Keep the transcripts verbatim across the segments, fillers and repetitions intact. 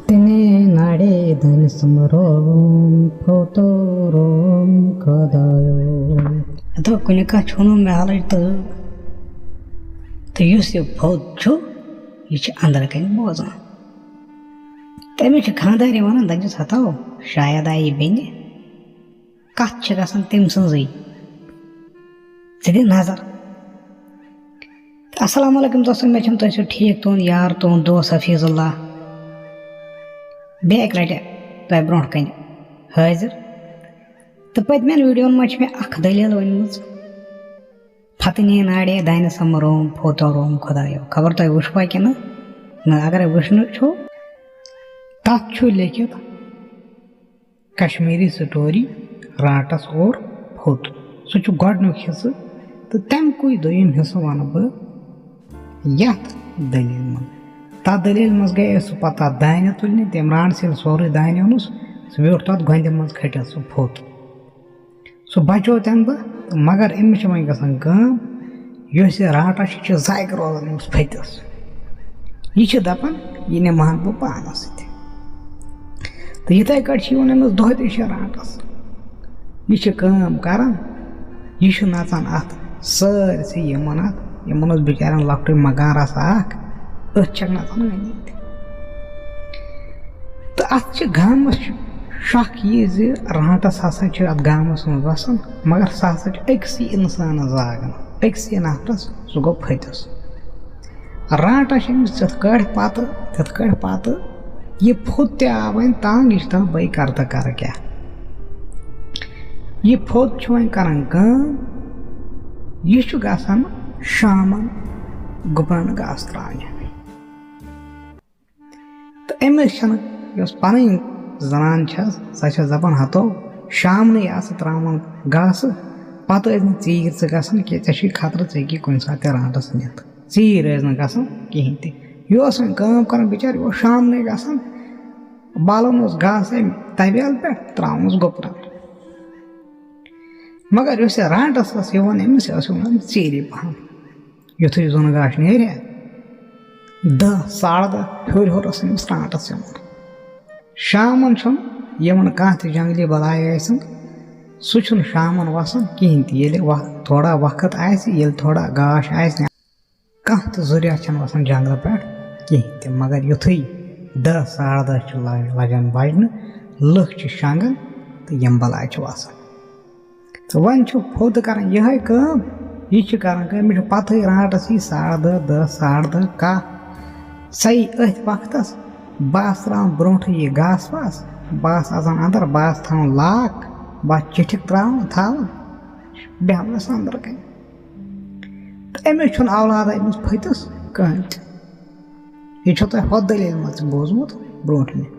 تنے ناڑے دانہِ سمروم پھوتوروم خدایو۔ ہتو کُنہِ کانٛہہ چھُنہٕ مےٚ حالٕچ تہٕ، تہٕ یُس یہِ پھوٚت چھُ، یہِ چھُ أنٛدرٕ کَنہِ بوزان۔ تٔمِس چھِ خانٛدارِ وَنان، دَپٮ۪س، ہتو، شاید آیہِ یہِ بیٚنہِ۔ کَتھ چھِ گژھان تٔمۍ سٕنٛزٕے۔ ژٕ دِ نظر۔ السلام علیکم دوستو، مےٚ چھَم تۄہہِ سۭتۍ ٹھیٖک تُہُنٛد یار، تُہُنٛد دوست حفیظ اللہ۔ بیٚیہِ اَکہِ لَٹہِ تۄہہِ برونٛٹھ کَنہِ حٲضِر۔ تہٕ پٔتمٮ۪ن ویٖڈیوَن منٛز چھِ مےٚ اَکھ دٔلیٖل ؤنمٕژ۔ پھتہٕ نی ناڑے دانہِ سَمروم پھوتو روم خۄدایو۔ خبر تۄہہِ وٕچھوا کِنہٕ نہ؟ اگرے وٕچھنہٕ چھُو، تَتھ چھُ لیٚکھِتھ کشمیٖری سٹوری رانٛٹَس اور پھوٚت۔ سُہ چھُ گۄڈٕنیُک حصہٕ، تہٕ تَمہِ کُے دوٚیِم حصہٕ وَنہٕ بہٕ یَتھ دٔلیٖلہِ منٛز۔ تَتھ دٔلیٖلہِ منٛز گٔیے سُہ پَتہٕ تَتھ دانہِ تُلنہِ، تٔمۍ رانٛٹَس ییٚلہِ سورُے دانہِ اوٚنُس، سُہ بیوٗٹھ تَتھ گۄنٛدِ منٛز کھٔٹِتھ سُہ پھوٚت۔ سُہ بچو تَمہِ دۄہ، مگر أمِس چھِ وۄنۍ گژھان کٲم، یۄس یہِ رانٛٹَس چھِ، چھِ زَگہِ روزان أمِس پھٔتِس۔ یہِ چھِ دَپان، یہِ نِمہٕ ہَن بہٕ پانَس سۭتۍ۔ تہٕ یِتھَے کٲٹھۍ چھِ یِوان أمِس دۄہ تہِ شےٚ رانٛٹَس۔ یہِ چھِ کٲم کَران، یہِ چھُ نَژان اَتھ سٲرسٕے یِمَن اَتھ، یِمَن اوس بِچارٮ۪ن لۄکٹُے مکان رَژھا اَکھ، أتھۍ چھَکھ نَژان وۄنۍ یہِ تہِ۔ تہٕ اَتھ چھِ گامَس چھُ شَکھ یہِ زِ رانٛٹَس ہسا چھِ اَتھ گامَس منٛز وَسان، مگر سُہ ہسا چھُ أکسٕے اِنسانَس زاگان، أکسٕے نفرَس، سُہ گوٚو پھٔتِس۔ رانٛٹَس چھِ أمِس تِتھ کٲٹھۍ پَتہٕ، تِتھ کٲٹھۍ پَتہٕ، یہِ پھوٚت تہِ آو وۄنۍ تنٛگ، یہِ چھُ دَپان، بہٕ کَرٕ تہٕ کَرٕ کیٛاہ؟ یہِ پھوٚت چھُ وۄنۍ کَران کٲم، یہِ چھُ گژھان شامَن گُپنَن گاسہٕ ترٛاونہِ۔ تہٕ أمِس چھَنہٕ، یۄس پَنٕنۍ زَنان چھَس، سۄ چھَس دَپان، ہَتو، شامنٕے آسہٕ ترٛاوان گاسہٕ، پَتہٕ ٲسۍ نہٕ ژیٖرۍ ژٕ گژھان کینٛہہ، ژےٚ چھُے خطرٕ، ژٕ ہیٚکہِ کُنہِ ساتہٕ تہِ رانٛٹَس نِتھ۔ ژیٖرۍ ٲسۍ نہٕ گژھان کِہیٖنۍ تہِ۔ یہِ اوس وۄنۍ کٲم کَران بِچارٕ، یہِ اوس شامنٕے گژھان، بالان اوس گاسہٕ اَمہِ تَبیلہٕ پٮ۪ٹھ، ترٛاوان اوس گُپنَن۔ مگر یۄس یہِ رانٛٹَس ٲس یِوان أمِس، یہِ ٲس یِوان ژیٖری پَہَم۔ یُتھُے زوٚن گاش نیرِ، دَہ، ساڑٕ دَہ ہیوٚر ہیوٚر ٲس أمِس رانٛٹَس یِوان۔ شامَن چھُنہٕ یِوان کانٛہہ تہِ جنٛگلی بَلاے ٲسِن، سُہ چھُنہٕ شامَن وَسان کِہیٖنۍ تہِ۔ ییٚلہِ وَ-، تھوڑا وقت آسہِ، ییٚلہِ تھوڑا گاش آسہِ، کانٛہہ تہِ ضروٗریات چھَنہٕ وَسان جنٛگلہٕ پٮ۪ٹھ کِہیٖنۍ تہِ۔ مگر یُتھُے دَہ، ساڑٕ دَہ چھِ لَ-، لَگان بَجنہٕ، لُکھ چھِ شۄنٛگان تہٕ یِم بَلاے چھِ وَسان۔ تہٕ وۄنۍ چھُ پھوٚت کران یِہوٚے کٲم، یہِ چھُ کران کٲم، أمِس چھُ پَتہٕے رانٛٹَس یی ساڑٕ دَہ، دَہ، ساڑٕ دَہ، کاہ، سَے أتھۍ وقتَس۔ بہٕ آسہٕ ترٛاوان برونٛٹھٕے یہِ گاسہٕ واسہٕ، بہٕ آسہٕ اَژان اَندَر، بہٕ آسہٕ تھاوان لاک، بہٕ آسہٕ چِٹھِکھ ترٛاوان، تھاوان، بیٚہمَس اَندرٕ کَنہِ۔ تہٕ أمِس چھُنہٕ اولادہ أمِس پھٔتِس کٕہٕنۍ تہِ۔ یہِ چھو تۄہہِ ہۄتھ دٔلیٖلہِ منٛز تہِ بوٗزمُت برونٛٹھ مےٚ۔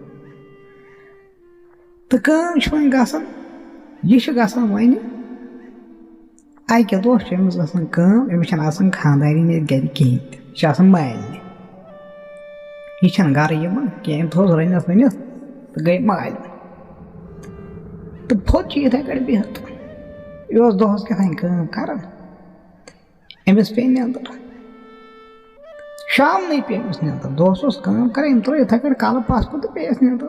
تہٕ کٲم چھِ وۄنۍ گژھان، یہِ چھِ گژھان وۄنۍ اَکہِ دۄہ چھِ أمِس گژھان کٲم، أمِس چھَنہٕ آسان خانٛدارِنۍ ییٚتہِ گَرِ کِہیٖنۍ تہِ، یہِ چھِ آسان مالنہِ۔ یہِ چھَنہٕ گَرٕ یِوان کینٛہہ، أمۍ تھوٚوُس رٔنِتھ ؤنِتھ تہٕ گٔے مالنہِ۔ تہٕ پھوٚت چھِ یِتھَے کٲٹھۍ بِہِتھ، یہِ اوس دۄہَس کیٛاہ تام کٲم کَران۔ أمِس پیٚیہِ نیٚنٛدٕر۔ شامنٕے پیٚیہِ أمِس نیٚنٛدٕر۔ دۄہَس اوس کٲم کَران، أمۍ ترٛٲو یِتھَے کٲٹھۍ کَلہٕ پَتھ کُن تہٕ پیٚیَس نیٚنٛدٕر۔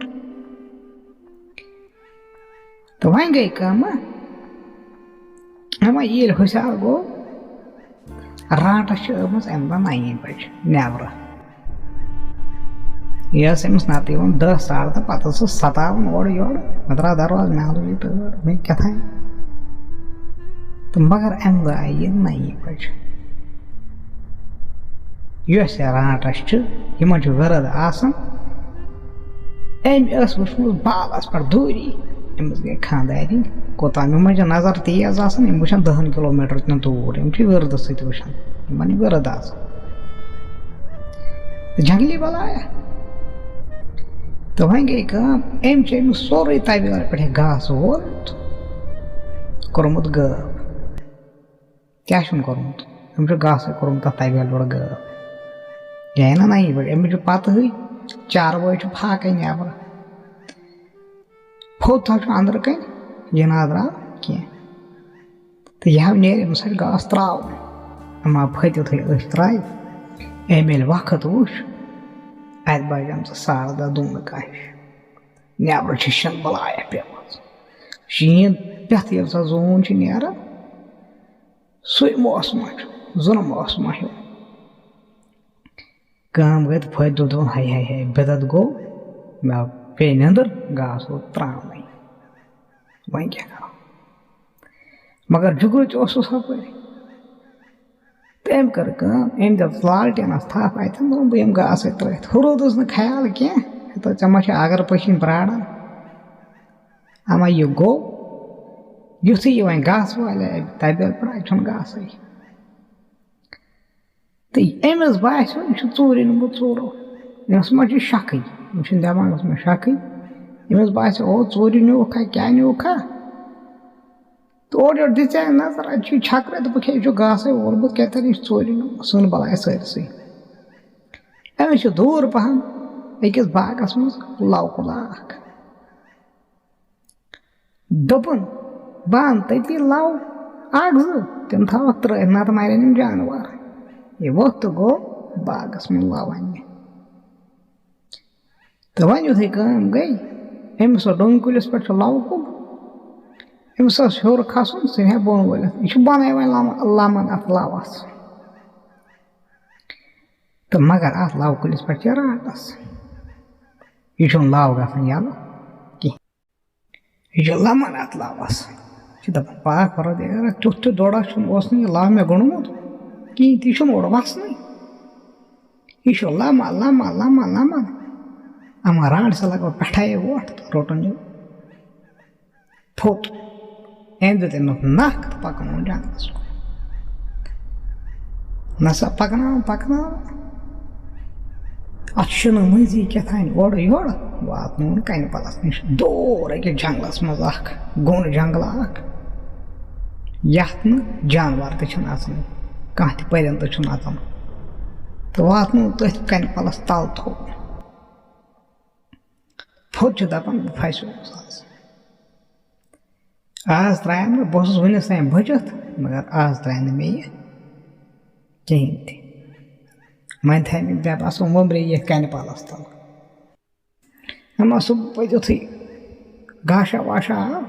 تہٕ وۄنۍ گٔے کٲمہ، وۄنۍ ییٚلہِ ہُشار گوٚو، رانٛٹَس چھِ ٲمٕژ اَمہِ دۄہ نَیہِ بَجہِ نٮ۪برٕ۔ یہِ ٲس أمِس نَتہٕ یِوان دَہ ساڑٕ دَہ، پَتہٕ ٲسٕس سَتاوان اورٕ یورٕ، مےٚ درٛاو دروازٕ، مےٚ ہاو یہِ ٹٲر، مےٚ کیٛاہ تام۔ تہٕ مگر اَمہِ دۄہ آیہِ یہِ نَیہِ بَجہِ۔ یۄس یہِ رانٛٹَس چھِ، یِمَن چھُ وِرد آسان۔ أمۍ ٲس وٕچھمٕژ بالَس پٮ۪ٹھ دوٗری، أمِس گٔے خانٛدارِنۍ کوٚتام۔ یِمَن چھِ نظر تیز آسان، یِم وٕچھان دَہَن کِلوٗ میٖٹر تہِ دوٗر، یِم چھِ وِردٕ سۭتۍ وٕچھان، یِمَن یہِ وِرد آسان۔ جنٛگلی بَلایا۔ تہٕ وۄنۍ گٔے کٲم، أمۍ چھِ أمِس سورُے تَبیلہٕ پٮ۪ٹھ یہِ گاسہٕ ووٚلمُت، کوٚرمُت غٲب۔ کیٛاہ چھُن کوٚرمُت؟ أمۍ چھُ گاسَے کوٚرمُت تَتھ تَبیلہٕ پٮ۪ٹھ غٲب۔ یہِ آیہِ نہ نَیہِ بَجہِ، أمِس چھُ پَتہٕے، چاروٲے چھُ فاقَے نٮ۪برٕ۔ پھوٚت ہا چھُ أنٛدرٕ کَنہِ، یہِ نہ درٛاو کینٛہہ۔ تہٕ یہِ ہا نیرِ أمِس اَتھِ گاسہٕ ترٛاوُن۔ اَما پھٔتۍ یُتھُے أچھ ترٛایہِ، أمۍ ییٚلہِ وقت وُچھ، اَتہِ بَجَن سُہ ساڑٕ دَہ دوٗنہٕ کاہہِ۔ نٮ۪برٕ چھِ شِنہٕ بَلایا پیٚمٕژ۔ شیٖن پٮ۪تھ ییٚلہِ سۄ زوٗن چھِ نیران، سُے موسما چھُ، زُنہٕ موسما ہیوٗ۔ کٲم گٔے تہٕ فٲیدٕ تُل دوٚپُن، "ہَے، ہَے، ہَے، بِدعت گوٚو، مےٚ پیٚیہِ نیٚنٛدٕر، گاسہٕ لوٚگ ترٛاونَے۔ وۄنۍ کیٛاہ کَرو؟" مگر جُگرُ تہِ اوسُس ہُپٲرۍ۔ تہٕ أمۍ کٔر کٲم، أمۍ دِژ لالٹینَس تھپھ اَتٮ۪ن، دوٚپُن، "بہٕ یِمہٕ گاسَے ترٛٲوِتھ۔" ہُہ روٗدُس نہٕ خیال کینٛہہ، دوٚپُن، "ژےٚ ما چھِ اگر پٔشِنۍ پرٛاران؟ اَما یہِ گوٚو، یُتھُے یہِ وۄنۍ گاسہٕ والہِ اَتہِ تَبیل پٮ۪ٹھ، اَتہِ چھُنہٕ گاسَے۔" تہٕ أمِس باسیو، یہِ چھُ ژوٗرِ نیوٗمُت ژوٗرو۔ أمِس ما چھُ شکٕے؟ أمِس چھُنہٕ دٮ۪ماغَس منٛز شکٕے۔ أمِس باسیو، او، ژوٗرِ نیوٗکھا، کیٛاہ نیوٗکھا؟ تہٕ اورٕ یورٕ دِژے نظر، اَتہِ چھُ یہِ چھکرٕ، دوٚپُکھ، "ہے، یہِ چھُ گاسَے وولمُت، کیٛاہ تَرِ، یہِ چھُ ژوٗرِ نیوٗمُت، ژھٕن بَلاے سٲرسٕے۔" أمِس چھُ دوٗر پَہَم أکِس باغَس منٛز لَو کُلا اَکھ۔ دوٚپُن، "بہٕ اَنہٕ تٔتی لَو اَکھ زٕ، تِم تھاوَکھ ترٛٲوِتھ، نَتہٕ مَرن یِم جانوَر۔" یہِ ووٚتھ تہٕ گوٚو باغَس منٛز لَو اَننہِ۔ تہٕ وۄنۍ یُتھُے کٲم گٔے، أمِس اوس ڈوٗنۍ کُلِس پٮ۪ٹھ چھُ لَو کُل، أمِس اوس ہیوٚر کھَسُن، سُہ نیٛاہ بۄن وٲلِتھ۔ یہِ چھُ بۄنَے وۄنۍ لَمَن، لَمَن اَتھ لَوَس۔ تہٕ مگر اَتھ لَو کُلِس پٮ۪ٹھ چھِ رانٛٹَس۔ یہِ چھُنہٕ لَو گژھان یَلہٕ کِہیٖنۍ۔ یہِ چھُ لَمان اَتھ لَوَس۔ یہِ چھُ دَپان، "پاک پَروَردِگارا، تیُتھ تہِ دۄڑا چھُنہٕ، اوس نہٕ یہِ لَو مےٚ گوٚنڈمُت کِہیٖنۍ، تہِ چھُنہٕ اورٕ وَسنٕے۔" یہِ چھُ لَمان، لَمان، لَمان، لَمان۔ اَما رانٛٹَس لَگٲو پٮ۪ٹھَے وۄٹھ تہٕ روٚٹُن یہِ تھوٚد۔ أمۍ دیُت أمِس نَکھ تہٕ پَکنووُن جنٛگلَس کُن۔ نسا پَکناوان، پَکناوان۔ اَتھ شِنہٕ مٔنٛزی کیٛاہ تام اورٕ یورٕ واتنووُن کَنہِ پَلَس نِش۔ دوٗر أکِس جنٛگلَس منٛز اَکھ گوٚن جنٛگلہٕ اَکھ، یَتھ نہٕ جانوَر تہِ چھِنہٕ اَژان، کانٛہہ تہِ پٔرِنٛدٕ چھُنہٕ اَژان۔ تہٕ واتنووُن تٔتھۍ کَنہِ پَلَس تَل تھوٚد۔ تھوٚد چھُ دَپان، "بہٕ پھَسیووُس آز۔ آز ترٛایَم نہٕ، بہٕ اوسُس وُنِس تام بٔچِتھ، مگر آز ترٛایہِ نہٕ مےٚ یہِ کِہیٖنۍ تہِ۔" وۄنۍ تھایہِ مےٚ، مےٚ باسان، وۄمبرِ یَتھ کَنہِ پَلَس تَل۔ اَما سُہ پٔتۍ یُتھُے گاشا واشا آو،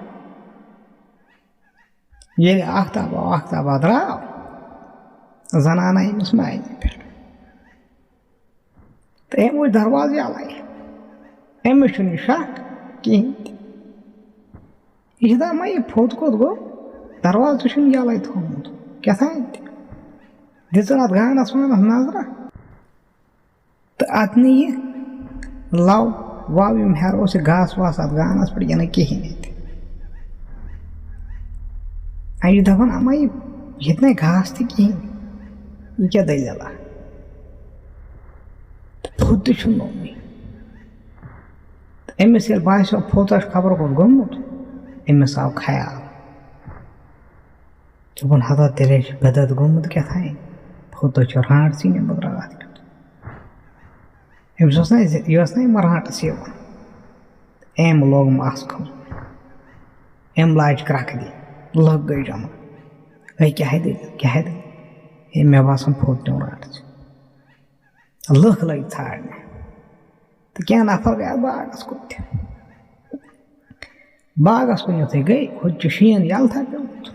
ییٚلہِ آفتاب آو، آفتاب آو، درٛاو، زَنان آیہِ أمِس ماینہِ پٮ۪ٹھ۔ تہٕ أمۍ وٕچھ دروازٕ یَلَے۔ أمِس چھُنہٕ یہِ شک کِہیٖنۍ تہِ۔ یہِ چھِ دَپان، "یہِ پھوٚت کوٚت گوٚو؟ دروازٕ تہِ چھُنہٕ یَلَے تھوٚومُت۔ کیٛاہ تام تہِ۔" دِژٕن اَتھ گانَس وانَس نظرہ۔ تہٕ اَتھ نہٕ یہِ لَو وَو، یِم ہٮ۪رٕ اوس یہِ گاسہٕ واسہٕ اَتھ گانَس پٮ۪ٹھ، یہِ نہٕ کِہیٖنۍ اَتہِ۔ اَجہِ دَپان، "اَما یہِ، ییٚتہِ نَے گاسہٕ تہِ کِہیٖنۍ، یہِ کیٛاہ دٔلیٖلہ؟" تہٕ پھوٚت تہِ چھُنہٕ نوٚمُے۔ تہٕ أمِس ییٚلہِ باسیو، پھوٚت آسہِ خبر کوٚت گوٚمُت، أمِس آو خیال۔ دوٚپُن، "ہتا تیٚلے چھُ بدعت گوٚمُت کیٛاہ تام، پھوٚت چھُ رانٛٹسٕے نِمُت راتھ کیُتھ۔" أمِس اوس نہ زِ-، یہِ اوس نہ یِمَن رانٛٹَس یِوان۔ أمۍ لوگ مَس کھوٚن۔ أمۍ لاج کرٛکھ دِنۍ۔ لٔکھ گٔے جمع۔ "ہے، کیٛاہ ہے دٔلیٖل؟ کیٛاہ ہے دٔلیٖل؟" "ہے، مےٚ باسان، پھوٚت نیوٗ رانٛٹَس۔" لٔکھ لٔگۍ ژھانٛڈنہِ۔ تہٕ کینٛہہ نفر گٔے اَتھ باغَس کُن تہِ۔ باغَس کُن یُتھُے گٔے، ہُتہِ چھُ شیٖن یَلہٕ تھا پیوٚمُت۔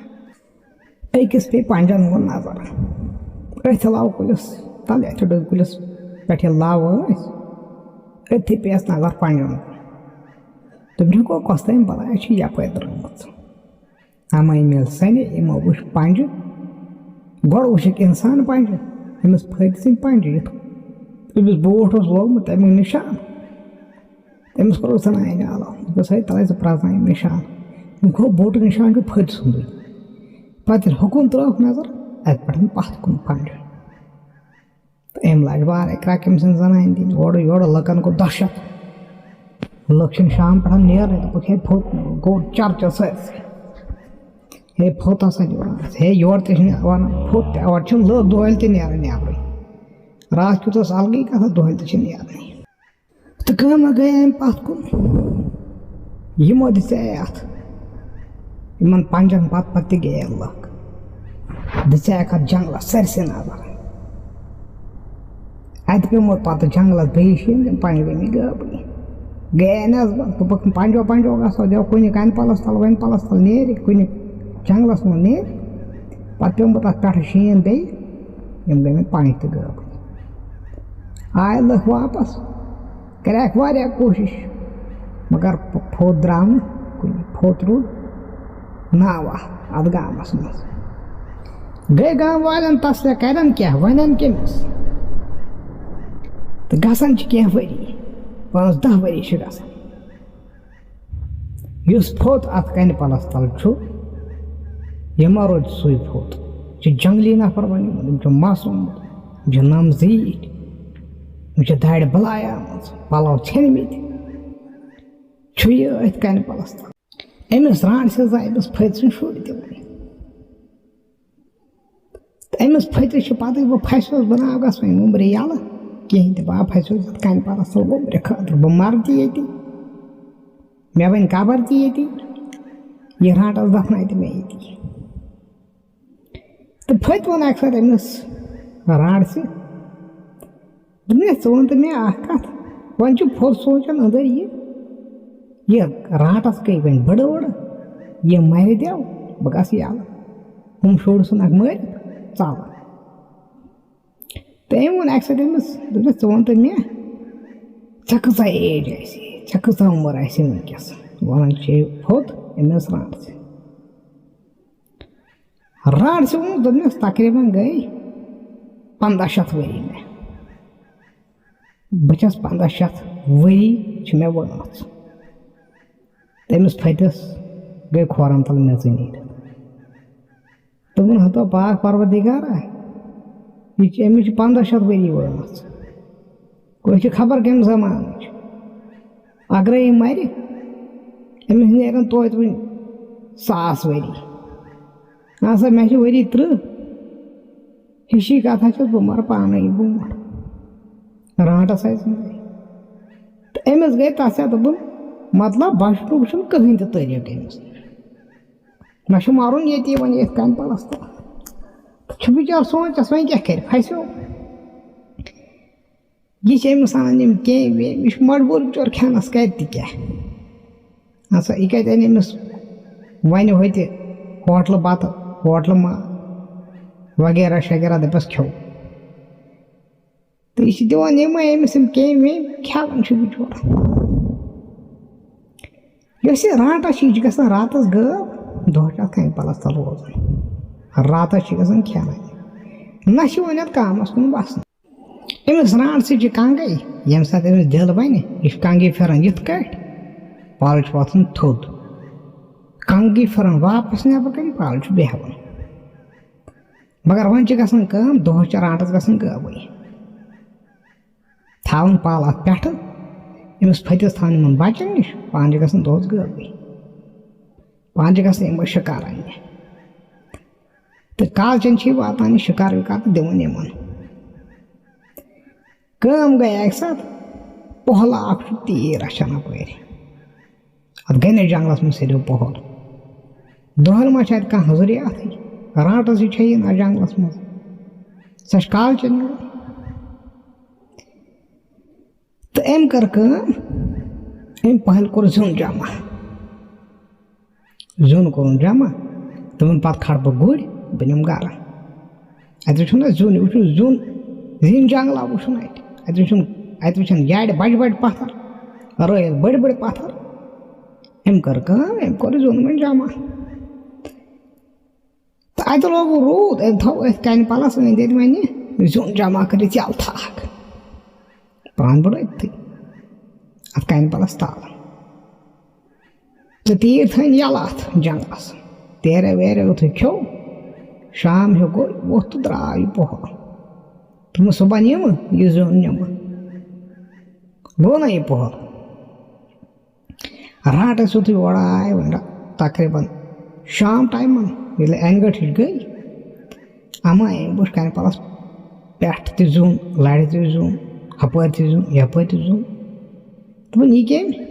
أکِس پیٚیہِ پنٛجَن کُن نظر۔ أتھۍ لَو کُلِس تَل، یَتھ ڈوٗنۍ کُلِس پٮ۪ٹھ یہِ لَو ٲسۍ، أتھی پیٚیَس نظر پنٛجَن کُن۔ دوٚپُن، "یہِ گوٚو کۄس تام بَلایا چھِ یَپٲرۍ درٛامٕژ؟" اَما یِم ییٚلہِ سَنہِ، یِمو وٕچھ پنٛجہِ۔ گۄڈٕ وٕچھِکھ اِنسان پنٛجہِ، أمِس پھٔتۍ ژھٕنۍ پنٛجہِ، یِتھ أمِس بوٗٹھ اوس لوگمُت، تَمیُک نِشان۔ تٔمِس کوٚرُکھ زَنانہِ آلو، دوٚپُس، "ہے، تَلَے ژٕ پرٛزناو یِم نِشان۔" أمۍ کھوٚو بوٗٹُک نِشان چھُ پھٔتۍ سُنٛدُے۔ پَتہٕ ییٚلہِ ہُکُن ترٛٲوٕکھ نظر، اَتہِ پٮ۪ٹھ پَتھ کُن پنٛجہِ۔ تہٕ أمۍ لاج وارَے کرٛکھ أمۍ سٕنٛز زَنانہِ دِنۍ، اورٕ یورٕ لُکَن گوٚو دہشت۔ لُکھ چھِنہٕ شام پٮ۪ٹھ نیرنٕے، دوٚپُکھ، "ہے، پھوٚت گوٚو چرچہٕ سٲرسٕے۔ ہے، پھوٚت ہسا چھُ وَنان، ہے، یورٕ تہِ چھِنہٕ وَنان، پھوٚت تہِ، اورٕ چھِنہٕ لُکھ دۄہلہِ تہِ نیران نٮ۪برٕے۔ راتھ کیُتھ اوس الگٕے کَتھا، دۄہلہِ تہِ چھِنہٕ نیرنٕے۔" تہٕ کٲمہ گٔے أمۍ پَتھ کُن۔ یِمو دِژے اَتھ، یِمَن پنٛجَن پَتہٕ پَتہٕ تہِ گٔیے لُکھ۔ دِژے اَکھ اَتھ جنٛگلَس سٲرسٕے نظر۔ اَتہِ پیوٚمُت پَتہٕ جنٛگلَس بیٚیہِ شیٖن، تِم پنٛجہِ گٔمٕتۍ غٲبٕے۔ گٔیے نہٕ حظ بہٕ، دوٚپُکھ، پنٛجو پنٛجو گژھو، دِیو کُنہِ کَنہِ پَلَس تَل، وَنہِ پَلَس تَل نیرِ، کُنہِ جنٛگلَس منٛز نیرِ۔ پَتہٕ پیوٚمُت اَتھ پٮ۪ٹھٕ شیٖن بیٚیہِ، یِم گٔمٕتۍ پنٛجہِ تہِ غٲبٕے۔ آے لٔکھ واپَس، کَریکھ واریاہ کوٗشِش، مگر پھوٚت درٛاو نہٕ کُنہِ، پھوٚت روٗد ناوا اَتھ گامَس منٛز۔ گٔے گام والٮ۪ن تَسلے، کَرن کیٛاہ، وَنن کٔمِس؟ تہٕ گژھان چھِ کینٛہہ ؤری، پانٛژھ دَہ ؤری چھِ گژھان۔ یُس پھوٚت اَتھ کَنہِ پَلَس تَل چھُ، یہِ ما روزِ سُے پھوٚت؟ یہِ چھُ جنٛگلی نفر بَنیومُت، أمۍ چھُ مَس اوٚنمُت، أمۍ چھِ نَم زیٖٹھۍ، أمۍ چھِ دَرِ بَلاے آمٕژ، پَلو ژھیٚنمٕتۍ۔ چھُ یہِ أتھۍ کَنہِ پَلَس تَل۔ أمِس رانٛٹسہِ زاے أمِس پھٔتۍ سٕنٛدۍ شُرۍ تہِ وۄنۍ۔ تہٕ أمِس پھٔتِس چھِ پَتہٕ، بہٕ پھَسیوس، بہٕ ناو گژھٕ وۄنۍ وُمبرِ یَلہٕ کِہیٖنۍ تہِ، بہٕ آو پھَسیوس یَتھ کَنہِ پَلَس تَل وُمبرِ خٲطرٕ، بہٕ مَرٕ تہِ ییٚتی، مےٚ بَنہِ قبر تہِ ییٚتی، یہِ رانٛٹَس دَفناے تہِ مےٚ ییٚتی۔ تہٕ پھٔتۍ ووٚن اَکہِ ساتہٕ أمِس رانٛٹسہِ، دوٚپنَس، "ژٕ وَن تہٕ مےٚ اَکھ کَتھ، وۄنۍ چھُ پھوٚت سونٛچان أنٛدٕرۍ یہِ، یہِ رانٛٹَس گٔے وۄنۍ بٕڈٕ وٕڈٕ، یہِ مَرِ دٮ۪و، بہٕ گژھٕ یَلہٕ، ہُم شُرۍ ژھٕنَکھ مٲرِتھ، ژَلہٕ۔" تہٕ أمۍ ووٚن اَکہِ ساتہٕ أمِس، دوٚپنَس، "ژٕ وَن تہٕ مےٚ، ژےٚ کۭژاہ ایج آسہِ، ژےٚ کۭژاہ عُمر آسہِ وٕنکیٚس؟" وَنان چھِ یہِ پھوٚت أمِس رانٛٹسہِ۔ رانٛٹسہِ ووٚنُس، دوٚپنَس، "تقریٖباً گٔے پنٛداہ شیٚتھ ؤری مےٚ۔ بہٕ چھَس پنٛداہ شیٚتھ ؤری چھِ مےٚ وٲنٛس۔" تٔمِس پھٔتِس گٔے کھورَن تَل میٚژٕے نیٖرِتھ۔ دوٚپُن، "ہتو پاک پروردگارا، یہِ چھِ، أمِس چھِ پنٛداہ شیٚتھ ؤری وٲنٛس۔ أسۍ چھِ خبر کَمہِ زمانٕچ۔ اگرے یہِ مَرِ، أمِس نیرَن توتہِ وٕنہِ ساس ؤری۔ اَہَن سا، مےٚ چھِ ؤری تٕرٛہ۔ ہِشی کَتھا چھَس، بہٕ مَرٕ پانَے برونٛٹھ۔" رانٛٹَس آیہِ زِندَے۔ تہٕ أمِس گٔے تَتھ سۭتۍ، دوٚپُن، مطلب، بَچنُک چھُنہٕ کٕہٕنۍ تہِ طریٖقہٕ أمِس نِش۔ مےٚ چھُ مَرُن ییٚتی وۄنۍ یِتھ کَنہِ پَلَس تَل۔ تہٕ چھُ بِچار سونٛچَس، وۄنۍ کیٛاہ کَرِ، پھَسیو۔ یہِ چھِ أمِس اَنان یِم کیٚمۍ ویٚمۍ، یہِ چھُ مجبوٗر بِچور کھٮ۪نَس، کَرِ تہِ کیٛاہ؟ اَسا، یہِ کَتہِ اَنہِ أمِس وَنہِ ہوٚتہِ ہوٹلہٕ بَتہٕ، ہوٹلہٕ ما وغیرہ شغیرہ، دَپٮ۪س کھیوٚو۔ تہٕ یہِ چھِ دِوان یِمَے أمِس یِم کیٚمۍ ویٚمۍ، کھٮ۪وان چھُ بِچور۔ یۄس یہِ رانٛٹَس چھِ، یہِ چھِ گژھان راتَس غٲب، دۄہَس چھِ اَتھ کَنہِ پَلَس تَل روزان۔ راتَس چھِ گژھان کھٮ۪نَے، نہ چھِ وۄنۍ اَتھ گامَس کُن وَسنہٕ۔ أمِس رانٛٹسہِ چھِ کَنٛگٕے، ییٚمہِ ساتہٕ أمِس دِل بَنہِ، یہِ چھُ کَنٛگٕے پھِران یِتھ کٲٹھۍ، پَل چھُ وۄتھان تھوٚد۔ کَنٛگٕے پھِران واپَس نٮ۪بر کَنہِ، پَل چھُ بیٚہوان۔ مگر وۄنۍ چھِ گژھان کٲم، دۄہَس چھِ رانٛٹَس گژھان غٲبٕے۔ تھاوان پَل اَتھ پٮ۪ٹھٕ، أمِس پھٔتِس تھاوان یِمَن بَچَن نِش، پانہٕ چھِ گژھان دۄہَس غٲبٕے۔ پانہٕ چھِ گژھان یِمَے شِکار اَننہِ۔ تہٕ کالچَن چھِ یہِ واتان یہِ شِکار وِکار تہٕ دِوان یِمَن۔ کٲم گٔے اَکہِ ساتہٕ، پۄہلہٕ اَکھ چھُ تیٖر رَچھان اَپٲرۍ۔ اَتھ گٔے نہٕ جنٛگلَس منٛز سیٚدیو پۄہَل۔ دۄہَن ما چھِ اَتہِ کانٛہہ حضوٗری اَتھٕے؟ رانٛٹَس یہِ چھےٚ یِن اَتھ جنٛگلَس منٛز۔ سۄ چھِ کالچَن یِوان۔ تہٕ أمۍ کٔر کٲم، أمۍ پہلہِ کوٚر زیُن جمع۔ زیُن کوٚرُن جمع، دوٚپُن، "پَتہٕ کھارٕ بہٕ گُرۍ، بہٕ نِمہٕ گرٕ۔ اَتہِ وٕچھُن نہ زیُن، یہِ وٕچھُن زیُن، زِنۍ جنٛگلا وٕچھُن اَتہِ۔ اَتہِ وٕچھُن، اَتہِ وٕچھَن یارِ بَجہِ بَجہِ پَتھر، رٲیِل بٔڑۍ بٔڑۍ پَتھر۔" أمۍ کٔر کٲم، أمۍ کوٚر زیُن وۄنۍ جمع۔ تہٕ اَتہِ لوگُن روٗد، أمۍ تھوٚو أتھۍ کَنہِ پَلَس أنٛدۍ أنٛدۍ وَنہِ زیُن جمع کٔرِتھ یَلہٕ تھاکھ۔ پانہٕ بوٚڑ أتھی اَتھ کَنہِ پَلَس تَل۔ تہٕ تیٖر تھٲوِن یَلہٕ اَتھ جنٛگلَس۔ تیرے ویرے یُتھُے کھیوٚو، شام ہیوٗ گوٚو، ووٚتھ تہٕ درٛاو یہِ پۄہَل۔ دوٚپمَس، "صُبحن یِمہٕ، یہِ زیُن نِمہٕ۔" گوٚو نہ یہِ پۄہَل؟ رانٛٹَس یُتھُے اورٕ آے، وۄنۍ تقریٖباً شام ٹایمَن، ییٚلہِ اَنہِ گٔٹۍ ہِش گٔے، اَما أمۍ وٕچھ کَنہِ پَلَس پٮ۪ٹھ تہِ زیُن، لَرِ تہِ زیُن، ہَپٲرۍ تہِ زیُن، یَپٲرۍ تہِ زیُن۔ دوٚپُن، "یہِ کٔمۍ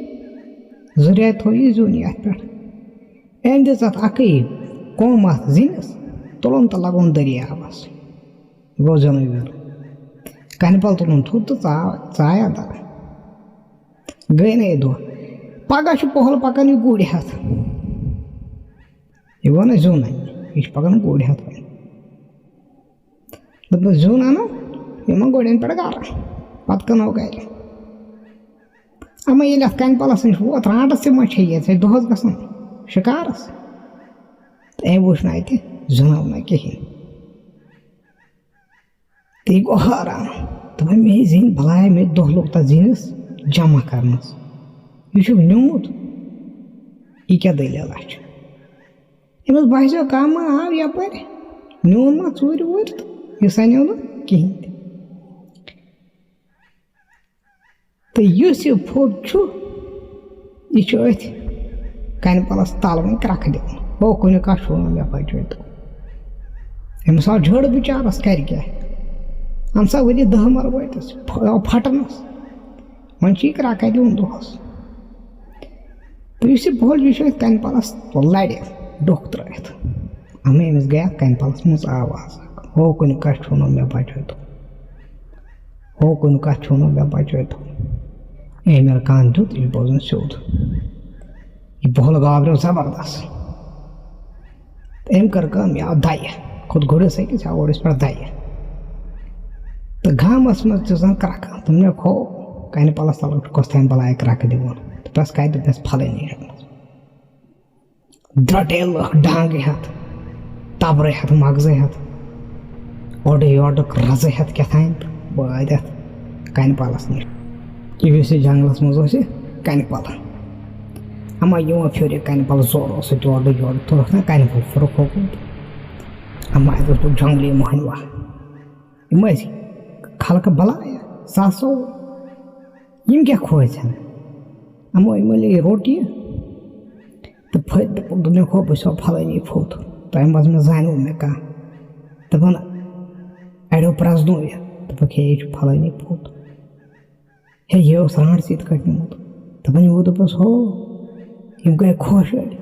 ذُریاتہِ تھوٚو یہِ زیُن یَتھ پٮ۪ٹھ؟" أمۍ دِژ اَتھ اَکٕے کوٚم اَتھ زِنِس، تُلُن تہٕ لَگوُن دٔریاوَس۔ یہِ گوٚو زیُنٕے ویُن۔ کَنہِ پَل تُلُن تھوٚد تہٕ ژاو، ژایہِ اَندَر۔ گٔے نہٕ یہِ دۄہ۔ پَگاہ چھُ پۄہَل پَکان یہِ گُرۍ ہٮ۪تھ۔ یہِ گوٚو نہ زیُن اَنہِ، یہِ چھُ پَکان گُرۍ ہٮ۪تھ وۄنۍ۔ دوٚپنَس، "زیُن اَنو یِمَن گُرٮ۪ن پٮ۪ٹھ گَرٕ، پَتہٕ کٕنو گَرِ۔" اَما ییٚلہِ اَتھ کَنہِ پَلَس نِش ووت، رانٛٹَس تہِ ما چھے یہِ، ژےٚ دۄہَس گژھُن شِکارَس؟ تہٕ أمۍ وٕچھ نہٕ اَتہِ زیُن آو نہ کِہیٖنۍ۔ تہٕ یہِ گوٚو حٲران۔ دوٚپُن، "مےٚ ہے زیٖنۍ بَلاے، مےٚ دۄہ لوٚگ تَتھ زیٖنِس جمع کَرنَس۔ یہِ چھُکھ نیوٗمُت؟ یہِ کیٛاہ دٔلیٖلہ چھِ؟" أمِس باسیو، کانٛہہ ما آو یَپٲرۍ، نیوٗن ما ژوٗرِ ووٗرِ تہٕ یہِ سَنیو نہٕ کِہیٖنۍ تہِ۔ تہٕ یُس یہِ فوٚد چھُ، یہِ چھُ أتھۍ کَنہِ پَلَس تَل وۄنۍ کرٛٮ۪کھ دِوان۔ ہو کُنہِ کانٛہہ چھُ وَنان، "مےٚ بَچٲیتو۔" أمِس آو جھٔڑ بِچارَس، کَرِ کیٛاہ؟ اَہَن سا، ؤری دَہ مَرٕ وٲتِس، پھ-، آو پھَٹنَس۔ وۄنۍ چھِ یہِ کرٛٮ۪کھ دِوان دۄہَس۔ تہٕ یُس یہِ بۄل، یہِ چھُ أتھۍ کَنہِ پَلَس لَرِ ڈوٚکھ ترٛٲوِتھ۔ اَمے أمِس گٔے اَتھ کَنہِ پَلَس منٛز آواز اَکھ، "ہو کُنہِ کَتھِ چھُو نہٕ مےٚ بَچٲوتو، ہو کُنہِ کَتھِ چھُو نہٕ مےٚ بَچٲوتو۔" أمۍ ییٚلہِ کَن دیُت، یہِ چھُ بوزان سیوٚد۔ یہِ بۄل گابریو زبردست۔ تہٕ أمۍ کٔر کٲم، یہِ آو دَیہِ، کھوٚت گُرِس أکِس، یہِ آو گُرِس پٮ۪ٹھ دَیہِ۔ تہٕ گامَس منٛز تہِ زَن کرٛٮ۪کھ، دوٚپنَکھ، "ہو، کَنہِ پَلَس تَل چھُ کۄس تام بَلاے کرٛٮ۪کھ دِوان۔" دوٚپنَس، "کَتہِ؟" دوٚپنَس، "پھلٲنی جایہِ منٛز۔" درٛۄٹے لٔکھ ڈانٛگہٕ ہٮ۪تھ، تَبرٕ ہٮ۪تھ، مَغزٕ ہٮ۪تھ، اورٕ یورٕ رَزٕ ہٮ۪تھ کیٛاہ تام تہٕ وٲتۍ اَتھ کَنہِ پَلَس نِش۔ یہِ یُس یہِ جنٛگلَس منٛز اوس یہِ کَنہِ پَلہٕ۔ اَما یِوان پھیوٚر یہِ کَنہِ پَلہٕ زورٕ اوس سُہ تہِ اورٕ یورٕ، تُلُکھ نا کَنہِ پَلہٕ، پھیوٚرُکھ ہوکُن۔ اَما اَتہِ اوس پَتہٕ جنٛگلی مۄہنیو اَکھ۔ یِم ٲسۍ خلقہٕ بَلایا، ساسو۔ یِم کیٛاہ کھوژن؟ یِمو، یِمو لے روٚٹ یہِ۔ تہٕ پھٔتۍ دوٚپُکھ، دوٚپنَکھ، "ہو، بہٕ چھُسو پھلٲنی پھوٚت، تۄہہِ منٛز مےٚ زانیو مےٚ کانٛہہ؟" دَپان، اَڑیو پرٛزنوو یہِ۔ دوٚپُکھ، "ہے، یہِ چھُ پھلٲنی پھوٚت۔ ہے، یہِ اوس رانٛٹَس یِتھ کٲٹھۍ نیوٗمُت۔" دَپان، یِمو دوٚپُس، "ہو، یِم گٔے خۄش أڑۍ۔"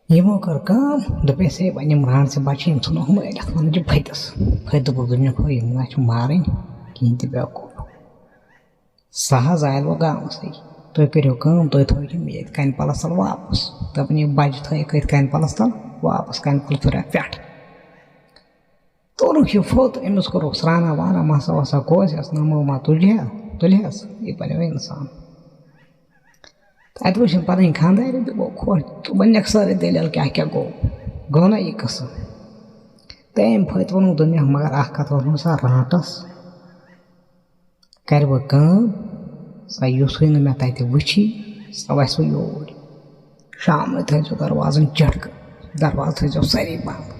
یِمو کٔر کٲم، دوٚپُس، "ہے، وۄنۍ یِم رانٛٹَس بَچہٕ، یِم ژھٕنو ہُم أڑِتھ، وَنان چھِ پھٔتِس۔" پھٔتۍ دوٚپُکھ، دوٚپنَکھ، "ہو، یِم ما چھِ مارٕنۍ کِہیٖنۍ تہِ، بیوقوٗف۔" سُہ حظ آیہِ وۄنۍ گامَسٕے۔ تُہۍ کٔرِو کٲم، تُہۍ تھٲیِو یِم ییٚتہِ کَنہِ پَلَس تَل واپَس۔ دَپان، یِم بَجہِ تھٲیِکھ أتھۍ کَنہِ پَلَس تَل واپَس، کَنہِ پَل پھِرِ پٮ۪ٹھ۔ توٚرُکھ یہِ پھوٚت، أمِس کوٚرُکھ سرٛانہ وانہ، مَسا وَسا گوسٮ۪س، نَمو ما تُجہِ ہا، تُلہِ ہَس، یہِ بَنیو اِنسان۔ تہٕ اَتہِ وٕچھِن پَنٕنۍ خانٛدارِ تہِ گوٚو خۄش، تہٕ وۄنۍ نِکھ سٲرٕے دٔلیٖل کیٛاہ کیٛاہ گوٚو، گوٚو نہ یہِ قٕصہٕ؟ تٔمۍ پھٔتۍ ووٚنُکھ، دوٚپنَکھ، مگر اَکھ کَتھ ووٚنُن سا رانٛٹَس، کَرِ وۄنۍ کٲم، سۄ یُتھُے نہٕ مےٚ تَتہِ وٕچھی، سۄ وَسہِ وۄنۍ یوٗرۍ۔ شامنٕے تھٲیزیو دروازَن چِٹکہٕ، دروازٕ تھٲیزیو سٲری بنٛد،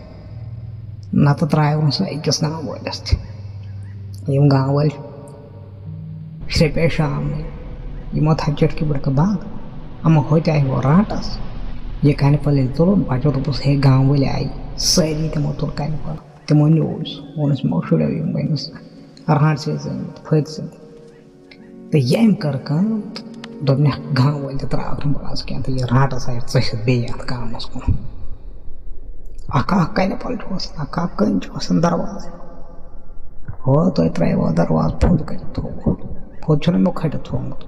نَتہٕ ترٛایو نہٕ سۄ أکِس گام وٲلِس تہِ۔ یِم گام وٲلۍ شرٛپے شامنٕے، یِمو تھایہِ چِٹکہٕ وِٹکہٕ بنٛد۔ اَما ہوٚتہِ آیہِ ہورٕ رانٛٹَس، یہِ کَنہِ پھٔلۍ ییٚلہِ تُلُن، بَچو دوٚپُس، "ہے، گام وٲلۍ آیہِ سٲری، تِمو تُل کَنہِ پھٔلۍ۔" تِمو نیوٗ سُہ، ووٚنُس، "یِمو شُریو یِم بٔنِس رانٛٹسٕے زٲمٕتۍ، پھٔتۍ زٲمٕتۍ۔" تہٕ ییٚمۍ کٔر کٲم تہٕ دوٚپنَکھ، گام وٲلۍ تہِ ترٛاوَکھ نہٕ بہٕ آز کینٛہہ، تہٕ یہِ رانٛٹَس آیہِ ژٔسِتھ بیٚیہِ یَتھ گامَس کُن۔ اَکھ اَکھ کَنہِ پَل چھُ آسان، اَکھ اَکھ کٔنۍ چھُ آسان دروازٕ۔ ہو، تۄہہِ ترٛٲیوا دروازٕ پھوٚت کٔرِتھ تھوٚومُت؟ پھوٚت چھُنہٕ مےٚ کھٔٹِتھ تھوٚومُت۔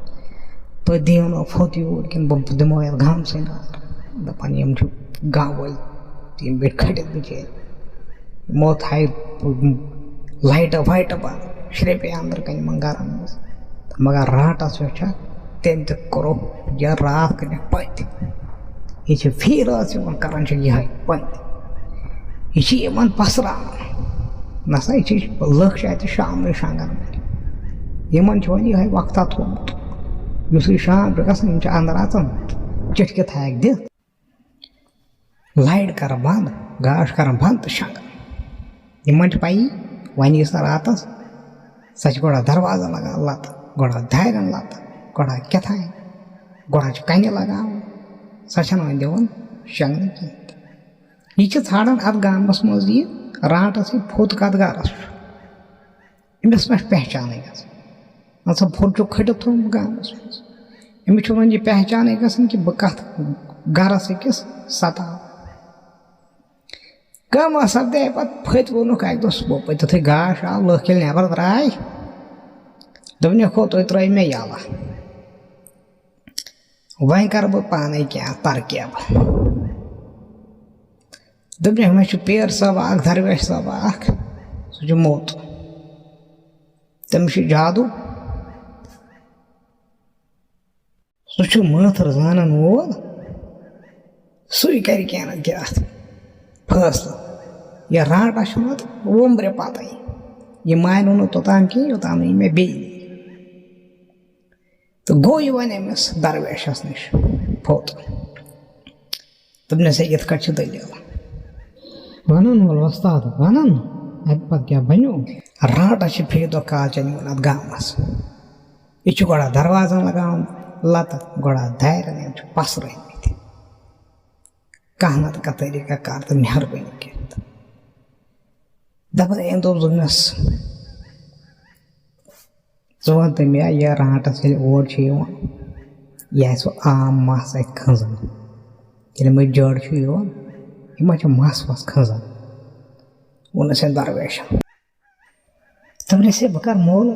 تُہۍ دِیِو نہٕ پھوٚت یوٗرۍ کِنہٕ بہٕ دِمو یَتھ گامسٕے نار۔ دَپان، یِم چھِ گام وٲلۍ، یِم بیٖٹھۍ کھٔٹِتھ بِچٲرۍ۔ یِمو تھایہِ لایٹہٕ وایٹہٕ بنٛد، شرٛپے اندر کَنہِ یِمن گرن منٛز۔ تہٕ مگر رانٛٹس یۄس چھےٚ، تٔمۍ تہِ کوٚرُکھ یہِ راتھ کٔنٮ۪کھ پٔتۍ۔ یہِ چھِ فی رٲژ یِوان کران چھِ یِہوٚے پٔتۍ۔ یہِ چھِ یِمن پسراوان۔ نہ سا، یہِ چھِ لٔکھ چھِ اَتہِ شامنٕے شۄنٛگان وٲلۍ۔ یِمن چھُ وۄنۍ یِہوٚے وقتہ تھوٚومُت۔ یُتھُے شام چھُ گژھان، یِم چھِ اندر اژان، چِٹکہِ تھایَکھ دِتھ۔ لایٹ کَران بنٛد، گاش کَران بنٛد تہٕ شۄنٛگان۔ یِمَن چھِ پَیی، وۄنۍ یی سۄ راتَس، سۄ چھِ گۄڈٕ دروازَن لَگان لَتہٕ، گۄڈٕ دارٮ۪ن لَتہٕ، گۄڈٕ کیٛاہ تام، گۄڈٕ چھِ کَنہِ لَگاوان، سۄ چھَنہٕ وۄنۍ دِوان شۄنٛگنہٕ کِہیٖنۍ تہِ۔ یہِ چھِ ژھانٛڈان اَتھ گامَس منٛز یہِ رانٛٹَس یہِ پھوٚت کَتھ گَرَس چھُ۔ أمِس ما چھِ پہچانٕے گژھان؟ اَتھ سا پھوٚت چھُ کھٔٹِتھ تھوٚومُت گامَس منٛز۔ أمِس چھُ وۄنۍ یہِ پہچانٕے گژھان کہِ بہٕ کَتھ گَرَس أکِس سَتاو۔ کم اثر تہِ آیہِ پتہٕ، پھٔتۍ ووٚنُکھ اکہِ دۄہ صُبحٲے پٔتۍ یُتھُے گاش آو، لٔکھ ییٚلہِ نٮ۪بر درٛاے، دوٚپنکھ، "ہو، تُہۍ ترٛٲوۍ مےٚ یَلہٕ۔ وۄنۍ کرٕ بہٕ پانے کینٛہہ ترکیب۔" دوٚپنکھ، "مےٚ چھُ پیٖر صٲب اکھ، درویش صٲب اکھ، سُہ چھُ موٚت۔ تٔمِس چھُ جادو۔" سُہ چھُ مٲتھٕر زانَن وول، سُے کَرِ کینٛہہ نَتہٕ کینٛہہ اَتھ فٲصلہٕ۔ یہِ رانٛٹَس چھُ نَتہٕ وُمبرِ پَتَے۔ یہِ مانہِ نہٕ توٚتام کینٛہہ، یوٚتام نہٕ یہِ مےٚ بیٚیہِ نِیہِ۔ تہٕ گوٚو یہِ وۄنۍ أمِس درویشَس نِش پھوٚت۔ دوٚپنَس، "ہے، یِتھ کٲٹھۍ چھِ دٔلیٖل۔" وَنَن وول وۄستاد، وَنَن، اَمہِ پَتہٕ کیٛاہ بَنیو؟ رانٛٹَس چھِ فی دۄہ کالچَن یِوان اَتھ گامَس۔ یہِ چھُ گۄڈٕ دروازن لگاوان لتہٕ، گۄڈٕ دارٮ۪ن، یِم چھِ پسرٲومٕتۍ۔ کانٛہہ نتہٕ کانٛہہ طریٖقہٕ کر تہٕ مہربٲنی کٔرِتھ۔ دَپان، أمۍ دوٚپ دوٚپنَس، "ژٕ وَن تہٕ مےٚ، یہِ رانٛٹَس ییٚلہِ اور چھُ یِوان، یہِ آسہِ سُہ عام مَس اَتہِ کھنٛزان؟ ییٚلہِ یِمَے جٔڑ چھُ یِوان، یہِ ما چھُ مَس وَس کھنٛزان؟" ووٚنُس أمۍ درویشَن۔ دوٚپنَس، "ہے، بہٕ کَرٕ مولوٗم،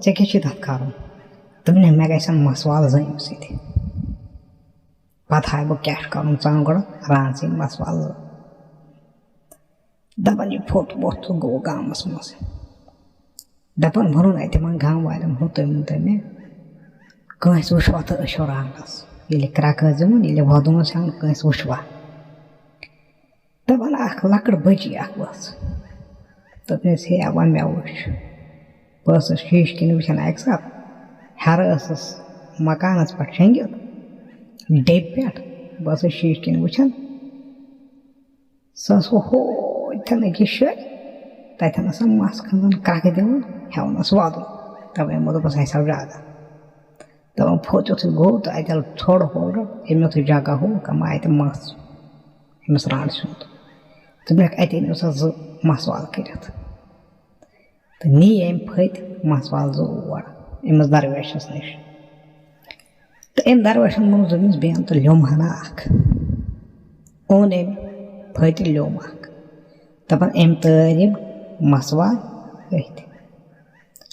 ژےٚ کیٛاہ چھُے تَتھ کَرُن؟" دوٚپنَس، "مےٚ گژھن مَس وال زٕ أمِس سۭتۍ۔ پَتہٕ ہاے بہٕ کیٛاہ چھُ کَرُن، ژٕ اَن گۄڈٕ رانٛٹسٕے مَس وال زٕ۔" دَپان، یہِ پھوٚت ووٚتھ تہٕ گوٚو گامَس منٛز۔ دَپان، ووٚنُن اَتہِ یِمَن گام والٮ۪ن، ہُہ تُہۍ ؤنۍ تو مےٚ، کٲنٛسہِ وٕچھوا تہٕ أچھو رانٛٹَس؟ ییٚلہِ کرٛٮ۪کہٕ ٲس دِوان، ییٚلہِ وۄدُن اوس ہٮ۪وان، کٲنٛسہِ وٕچھوا؟ دَپان، اَکھ لۄکٕٹ بٔچی اَکھ ؤژھ۔ دوٚپنَس، "ہے، اَوا مےٚ وٕچھ۔" بہٕ ٲسٕس شیٖشہٕ کِنۍ وٕچھان اَکہِ ساتہٕ، ہیٚرٕ ٲسٕس مکانَس پٮ۪ٹھ شۄنٛگِتھ، ڈیٚبہِ پٮ۪ٹھ۔ بہٕ ٲسٕس شیٖشہٕ کِنۍ وٕچھان، سۄ ٲس ہُہ ہوتھَن أکِس جایہِ، تَتٮ۪ن ٲس سۄ مَس کھنٛزان، کرٛٮ۪کہٕ دِوان، ہٮ۪وان ٲس وَدُن۔ تَوَے یِمو دوٚپُس، "اَسہِ آو زیادٕ۔" دَپان، پھوٚت یُتھُے گوٚو تہٕ اَتہِ ییٚلہِ ژھوٚڑ ہوٚو، أمۍ یُتھُے جگہ ہوٚو، کَم آیہِ تِم مَس أمِس رانٛٹَس سُنٛد۔ دوٚپنَکھ، اَتہِ أنِو سا زٕ مَس وال کٔرِتھ۔ تہٕ نی أمۍ پھٔتۍ مَس وال زٕ اور أمِس درویشَس نِش۔ تہٕ أمۍ درویشَن ووٚنُس، دوٚپمَس، "بیٚہن تہٕ لیوٚم ہنا اَکھ۔" اوٚن أمۍ پھٔتۍ لیوٚم اَکھ۔ دَپان، أمۍ تٲرۍ یِم مَس وال أتھۍ۔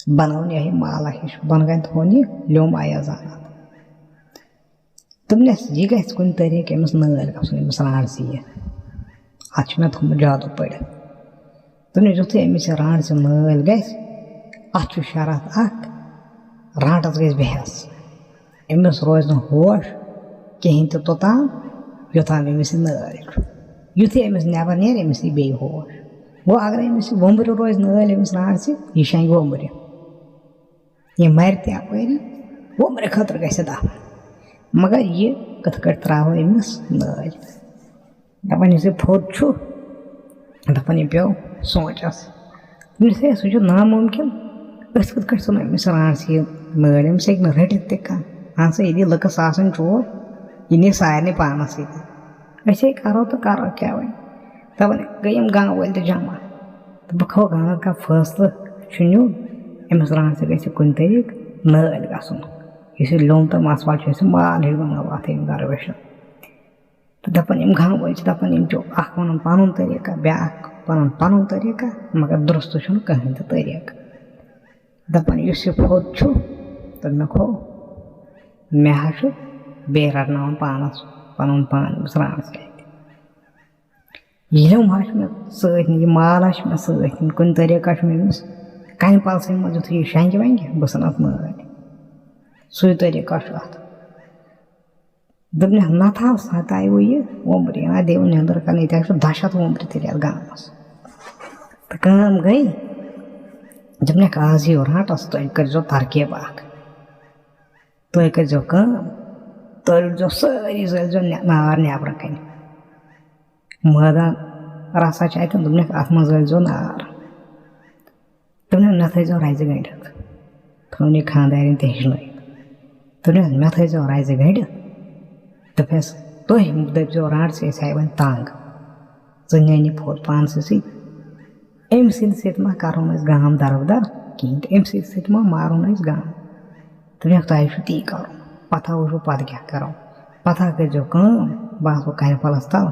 بَنٲوٕن یِہوٚے مالا ہِش، بۄنہٕ کَنہِ تھوٚون یہِ لیوٚم اَیَزان اَتھ۔ دوٚپنَس، یہِ گژھِ کُنہِ طریٖقہٕ أمِس نٲلۍ گژھُن، أمِس رانٛٹسٕے یہِ۔ اَتھ چھُ مےٚ تھوٚمُت جادو پٔرِتھ۔ دوٚپنَس، یُتھُے أمِس یہِ رانٛٹسٕے نٲلۍ گژھِ، اَتھ چھُ شرط اَکھ، رانٛٹَس گژھِ بے حیس۔ أمِس روزِ نہٕ ہوش کِہیٖنۍ تہِ توٚتام، یوٚتام أمِس یہِ نٲلۍ چھُ۔ یُتھُے أمِس نٮ۪بر نیرِ، أمِس یی بیٚیہِ ہوش۔ گوٚو، اگر أمِس یہِ وۄمبرِ روزِ نٲلۍ، أمِس رانٛٹسٕے، یہِ شۄنٛگہِ وۄمبرِ۔ یہِ مَرِ تہِ اَپٲری، وۄمبرِ خٲطرٕ گژھِ دَفن۔ مگر یہِ کِتھ کٲٹھۍ ترٛاوو أمِس نٲلۍ؟ دَپان، یُس یہِ پھوٚت چھُ، دَپان، یہِ پیوٚو سونٛچَس۔ دوٚپنَس، ہے، سُہ چھُ نامُمکِن۔ أسۍ کِتھ کٲٹھۍ ژھٕنو أمِس رانٛٹَس یہِ نٲلۍ؟ أمِس ہیٚکہِ نہٕ رٔٹِتھ تہِ کانٛہہ۔ اَہن سا، ییٚلہِ یہِ لٔکٕر ساسَن چوب، یہِ نِیہِ سارنٕے پانَس سۭتۍ۔ أسۍ ہے کَرو تہٕ کَرو کیٛاہ وۄنۍ؟ دَپان گٔے یِم گامہٕ وٲلۍ تہِ جمع۔ تہٕ بہٕ کھو گامَس کانٛہہ فٲصلہٕ چھُ نیُن، أمِس رانٛٹَس گژھِ کُنہِ طریٖقہٕ نٲلۍ گژھُن۔ یُس یہِ لیوٚم تہٕ مَس وال چھُ، یُس یہِ مال ہیٚکہِ بَنٲوِتھ أمۍ درویشَن۔ تہٕ دَپان، یِم گامہٕ وٲلۍ چھِ دَپان، یِم چھِ اَکھ وَنان پَنُن طریٖقہ، بیٛاکھ وَنان پَنُن طریٖقہ، مگر درٛستہٕ چھُنہٕ کٕہٕنۍ تہِ طریٖقہٕ۔ دَپان، یُس یہِ پھوٚت چھُ، تہٕ مےٚ کھو، مےٚ حظ چھُ بیٚیہِ رَٹناوُن پانَس پَنُن پان أمِس رانٛٹَس سۭتۍ۔ یہِ لیوٚم حظ چھُ مےٚ سۭتۍ نِنۍ، یہِ مال حظ چھُ مےٚ سۭتۍ نِنۍ، کُنہِ طریٖقہٕ چھُ مےٚ أمِس کَنہِ پَلسٕے منٛز یُتھُے یہِ شۄنٛگہِ وۄنۍ، بہٕ ژھٕنَس نٲلۍ۔ سُے طریٖقہ چھُ اَتھ۔ دوٚپنَکھ، نَتہٕ حظ ہَتایہِ وۄنۍ یہِ وۄمبرِ، یہِ نہ دیوٕ نیٚنٛدٕر کَرنہٕ، ییٚتہِ حظ چھُ دَہشت وۄمبرِ تیٚلہِ یَتھ گامَس۔ تہٕ کٲم گٔے، دوٚپنَکھ، آز یِیِو رانٛٹَس، تُہۍ کٔرۍزیو ترکیب اَکھ۔ تُہۍ کٔرۍزیو کٲم، تُہۍ رٔٹۍزیو سٲری، زٲلۍزیو نٮ۪-، نار نٮ۪برٕ کَنہِ۔ مٲدان رَژھا چھِ اَتٮ۪ن، دوٚپنَکھ، اَتھ منٛز زٲلۍزیو نار۔ دوٚپنَس، مےٚ تھٲیزیو رَزِ گٔنٛڈِتھ۔ تھٲونٕے خانٛدارِنۍ تہِ ہیٚچھنٲیِتھ۔ دوٚپنَس، مےٚ تھٲیزیو رَزِ گٔنٛڈِتھ۔ دوٚپنَس، تُہۍ دٔپۍزیو رانٛٹَسٕے، أسۍ آیہِ وۄنۍ تنٛگ۔ ژٕ نِنہِ پھوٚت پانسٕے سۭتۍ۔ أمۍ سٕنٛدِ سۭتۍ ما کَرون أسۍ گام دَربٕدَر کِہیٖنۍ تہِ۔ أمۍ سٕنٛدِ سۭتۍ ما مارون أسۍ گام۔ دوٚپنَکھ، تۄہہِ چھُو تی کَرُن۔ پَتہٕ ہا وٕچھو پَتہٕ کیٛاہ کَرو۔ پَتہٕ ہا کٔرۍزیو کٲم، بہٕ آسہٕ وۄنۍ کَنہِ پھَلَس تَل۔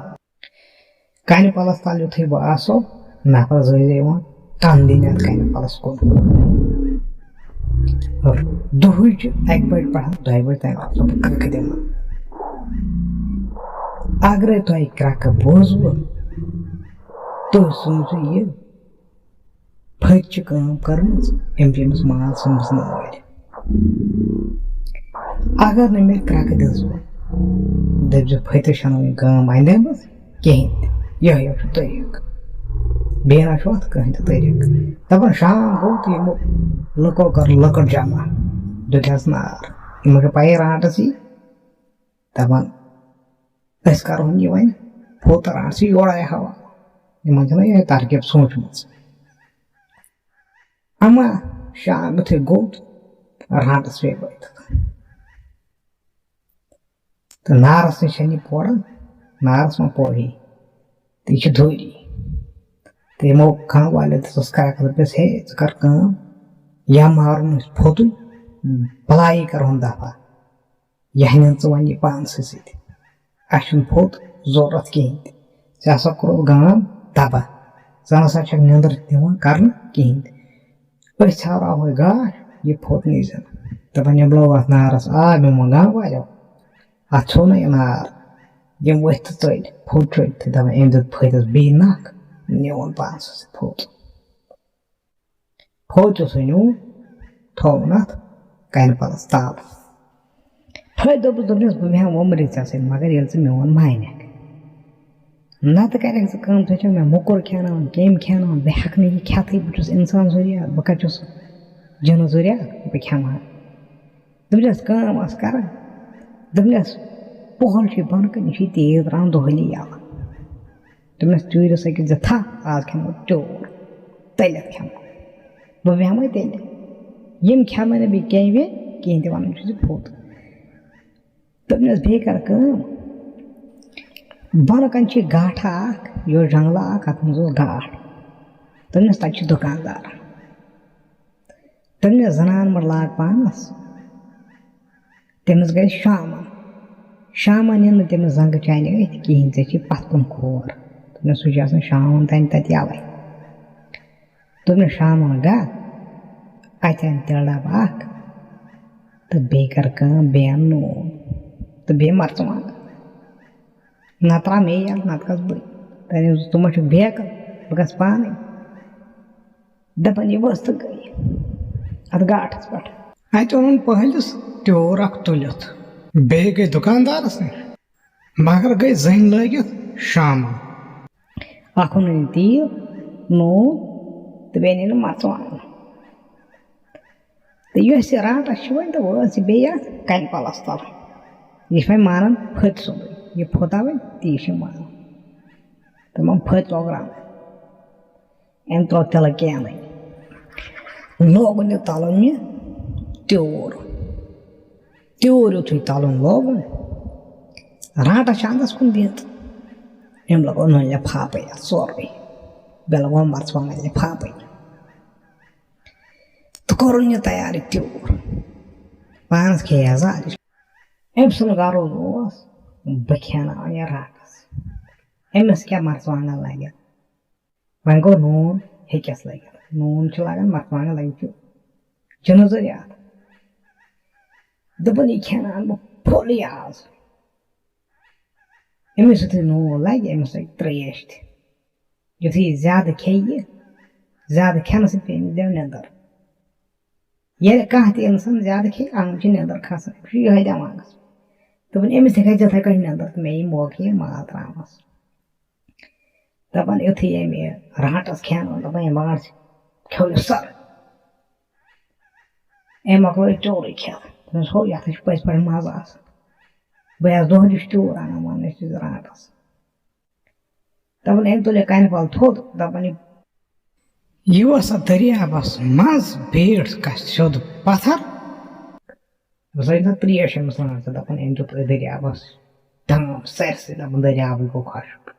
کنہِ پلس تل یُتھُے بہٕ آسو، نفر زٲیزِ یِوان کن دِنہِ اتھ کنہِ پلس کُن۔ دُہٕچ اکہِ بجہِ پٮ۪ٹھ دۄیہِ بجہِ تام آسو بہٕ کرٛکہٕ دِوان۔ اگرے تۄہہِ کرٛکہٕ بوزوٕ، تُہۍ سوٗنٛچِو یہِ، پھٔتۍ چھِ کٲم کٔرمٕژ، أمۍ چھِ أمِس ماز ژھٕنمٕژ نٲلۍ۔ اگر نہٕ مےٚ کرٛکہٕ دِژوٕ، دٔپۍزِ پھٔتِس چھَنہٕ وۄنۍ کٲم اَندیمٕژ کِہیٖنۍ تہِ۔ یِہوٚے یوت چھُ طریٖقہٕ، بیٚیہِ نہ چھُ اَتھ کٕہٕنۍ تہِ طریٖقہٕ۔ دَپان شام گوٚو تہٕ یِمو لُکو کٔر لٔکٕر جمع، دیُت ہَس نار۔ یِمَن چھِ پَیی رانٛٹَس یی، دَپان أسۍ کَرہون یہِ وۄنۍ پھوٚت رانٛٹَس یی یورَے ہوا۔ یِمَن چھَنہ یِہوٚے ترکیب سوٗنٛچمٕژ۔ اما شام یُتھُے گوٚو تہٕ رانٛٹَس پیٚیہِ وٲتِتھ۔ تہٕ نارَس نِش چھَنہٕ یہِ پوران، نارَس ما پورِ یہِ؟ تہٕ یہِ چھِ دوٗری۔ تہٕ یِمو گامہٕ والٮ۪و دِژٕس کرٛٮ۪کھ، دوٚپنَس، "ہے، ژٕ کَر کٲم، یا مارُن أسۍ پھوٚتُے، بَلایی کَرہون دَفع، یہِ ہَنٮ۪ن ژٕ وۄنۍ یہِ پانسٕے سۭتۍ۔ اَسہِ چھُنہٕ پھوٚت ضوٚرَتھ کِہیٖنۍ تہِ۔ ژےٚ ہسا کوٚرُتھ گام تباہ، ژٕ نہ سا چھَکھ نیٚنٛدٕر دِوان کَرنہٕ کِہیٖنۍ تہِ۔" أسۍ ژھیوراوہوے گاش، یہِ پھوٚت نِش زَن۔ دَپان، "یہِ بلوو اَتھ نارَس آب، یِمو گامہٕ والٮ۪و۔ اَتھ ژھیوٚو نہ یہِ نار۔" یِم ؤتھۍ تہٕ ژٔلۍ، پھوٚت چھٔلۍ تہٕ دَپان، "أمۍ دیُت پھٔتِس بیٚیہِ نَکھ، نیوٗن پانَس سۭتۍ پھوٚت۔" پھوٚت یُتھُے نیوٗن، تھووُن اَتھ کَنہِ پَلَس تَل۔ پھٔتۍ دوٚپُس، دوٚپنَس، "بہٕ بیٚہمہٕ وۄمرِ ژےٚ سۭتۍ، مگر ییٚلہِ ژٕ میون مانکھ۔ نَتہٕ کَرَکھ ژٕ کٲم، ژٕ چھَکھ مےٚ موٚکُر کھیٛاناوان، کیٚمۍ کھیٛاناوان، بہٕ ہٮ۪کہٕ نہٕ یہِ کھٮ۪تھٕے، بہٕ چھُس اِنسان ضروٗریات، بہٕ کَتہِ چھُس جِنہٕ ضروٗریات، بہٕ کھٮ۪مہٕ ہا۔" دوٚپنَس، کٲم ٲس کَران، دوٚپنَس، "پۄہَل چھُے بۄنہٕ کَنہِ، یہِ چھُے تیز ترٛاوان دۄہلہِ یَلہٕ۔" دوٚپنَس، "تیوٗرِس أکِس زِ تھَپھ، آز کھٮ۪مو ٹیوٗر، تٔلِتھ کھٮ۪مو، بہٕ بیٚہمَے تیٚلہِ۔ یِم کھٮ۪مَے نہٕ بیٚیہِ کیٚمۍ ویٚمۍ کِہیٖنۍ تہِ، وَنان چھُ زِ پھوٚت۔" دوٚپنَس، "بیٚیہِ کَر کٲم، بۄنہٕ کَنہِ چھِ گاٹھا اَکھ، یہِ اوس جنٛگلہٕ اَکھ، اَتھ منٛز اوس گاٹھ۔" دوٚپنَس، "تَتہِ چھِ دُکاندار۔" دوٚپنَس، "زنان مٔڑ لاگ پانَس۔" تٔمِس گٔے شامَن۔ شامَن یِن نہٕ تٔمِس زنٛگہٕ چانہِ أتھۍ کِہیٖنۍ، ژےٚ چھِ پَتھ کُن کھور۔ دوٚپنَس، سُہ چھُ آسان شامَن تام تَتہِ یَلَے۔ دوٚپنَس، "شامَن گژھ، اَتہِ اَن تِلہٕ ڈَبہٕ اَکھ تہٕ بیٚیہِ کَر کٲم، بیٚیہِ اَن نوٗن تہٕ بیٚیہِ مَرژٕوانٛگَن۔ نَتہٕ ترٛاو مے یَلہٕ، نَتہٕ گژھٕ بٕے۔" تٔمۍ دوٚپ، "ژٕ ما چھُکھ بیکَل، بہٕ گژھٕ پانَے۔" دَپان یہِ ؤژھ تہٕ گٔے اَتھ گاٹھَس پٮ۪ٹھ۔ اَتہِ اوٚنُن پٔہلِس ٹیوٗر اَکھ تُلِتھ۔ بیٚیہِ گٔے دُکاندارَس نِش، مگر گٔے زٔنۍ لٲگِتھ شامَن۔ اَکھ اوٚنُن تیٖل، نوٗن تہٕ بیٚیہِ أنِن مَرژٕوانٛگَن۔ تہٕ یۄس یہِ رانٛٹَس چھِ وۄنۍ، تہٕ وٲژ یہِ بیٚیہِ اَتھ کَنہِ پَلَس تَل۔ یہِ چھِ وۄنۍ مانان پھٔتۍ سُنٛدٕے، یہِ پھوٚتا وۄنۍ، تی چھِ مانان۔ تِمَن پھٔتۍ لوگ رَنُن۔ أمۍ ترٛوو تِلہٕ کینٕے۔ لوگُن یہِ تَلُن یہِ تیوٗر۔ تیوٗر یُتھُے تَلُن لوگُن، رانٛٹَس چھِ اَنٛدَس کُن بِہِتھ۔ أمۍ لَگوو نُنہٕ لِفافَے اَتھ سورُے۔ بیٚیہِ لَگوو مَرژٕوانٛگَن لِفافَے۔ تہٕ کوٚرُن یہِ تیار یہِ تیوٗر۔ پانَس کھیٚیہِ ہا زالہِ۔ أمۍ سُنٛد غرض اوس، بہٕ کھیٛاناوَن یہِ رانٛٹَس۔ أمِس کیٛاہ مَرژٕوانٛگَن لَگن؟ وۄنۍ گوٚو نوٗن ہیٚکٮ۪س لٔگِتھ، نوٗن چھُ لَگان، مَرژٕوانٛگَن لَگہِ چھُ جِنہٕ ضروٗریات۔ دوٚپُن، "یہِ کھٮ۪ناوَن بہٕ پھوٚلٕے آز۔" أمِس یُتھُے نوٗن لَگہِ، أمِس لَگہِ ترٛیش تہِ۔ یُتھُے یہِ زیادٕ کھیٚیہِ، زیادٕ کھٮ۪نہٕ سۭتۍ پیٚیہِ أمِس دٮ۪و نیٚنٛدٕر۔ ییٚلہِ کانٛہہ تہِ اِنسان زیادٕ کھیٚیہِ، اَتھ منٛز چھِ نیٚنٛدٕر کھَسان، أمِس چھُ یِہوٚے دٮ۪ماغَس۔ دوٚپُن، أمِس تہِ کھَسہِ یِتھَے کٔنۍ نیٚنٛدٕر تہٕ مےٚ یی موقعہٕ یہِ ماز ترٛاونَس۔ دَپان یُتھُے أمۍ یہِ رانٛٹَس کھیٛانوو، دَپان، "یہِ رانٛٹَس کھیوٚو یہِ سورُے۔" أمۍ مۄکلوو یہِ ٹیوٗرٕے کھٮ۪تھ۔ دوٚپمَس، "ہو، یَتھ ہَے چھُ پٔزۍ پٲٹھۍ مَزٕ آسان۔ بہٕ ہٮ۪س دۄہلہِ چھُ ٹیوٗر اَنان وَنان أسۍ چھِ رانٛٹَس۔" دَپان أمۍ تُل یہِ کَنہِ پَل تھوٚد، دَپان یہِ، یہِ اوس اَتھ دٔریابَس منٛز بیٖٹھ کَتھ سیوٚد پَتھر۔ بہٕ زَن تَتھ ترٛیش أمِس لَگان، ژٕ دَپان أمۍ دیُت أتھۍ دٔریابَس دام سٲرسٕے، دَپان دٔریابٕے گوٚو خۄشک۔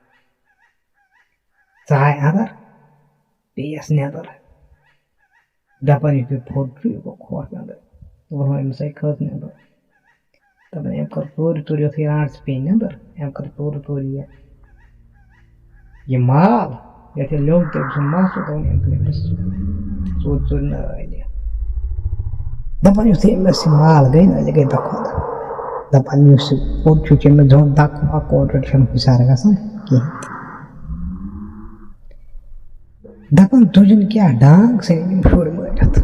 ژاے اَندَر، پیٚیَس نیٚنٛدٕر۔ دَپان یُتھُے پھوٚت چھُ، یہِ گوٚو کھوژ نیٚنٛدٕر۔ دوٚپُن، "وۄنۍ أمِس آے کھٔژ نیٚنٛدٕر۔" دَپان أمۍ کٔر ژوٗرِ ژوٗرِ یُتھُے رانٛٹَس پیٚیہِ نیٚنٛدٕر، أمۍ کٔر ژوٗرِ ژوٗرِ یہِ یہِ مال، یَتھ یہِ لیوٚمب تہٕ أمۍ سُنٛد مَس اوس، دوٚپُن، أمۍ تُلۍ أمِس ژوٗرِ ژوٗرِ نٲلۍ۔ دَپان، یُتھُے أمِس یہِ مال گٔے نٲلۍ، گٔے بےٚ خۄد۔ دَپان، یُس یہِ کوٚت چھُ، چھُ أمِس زیوٗٹھ دَکہٕ وَکہٕ، اورٕ یورٕ چھُنہٕ ہُشار گژھان کِہیٖنۍ تہِ۔ دَپان، تُجن کیٛاہ ڈانٛگ، سٲری یِم شُرۍ مٲرِتھ۔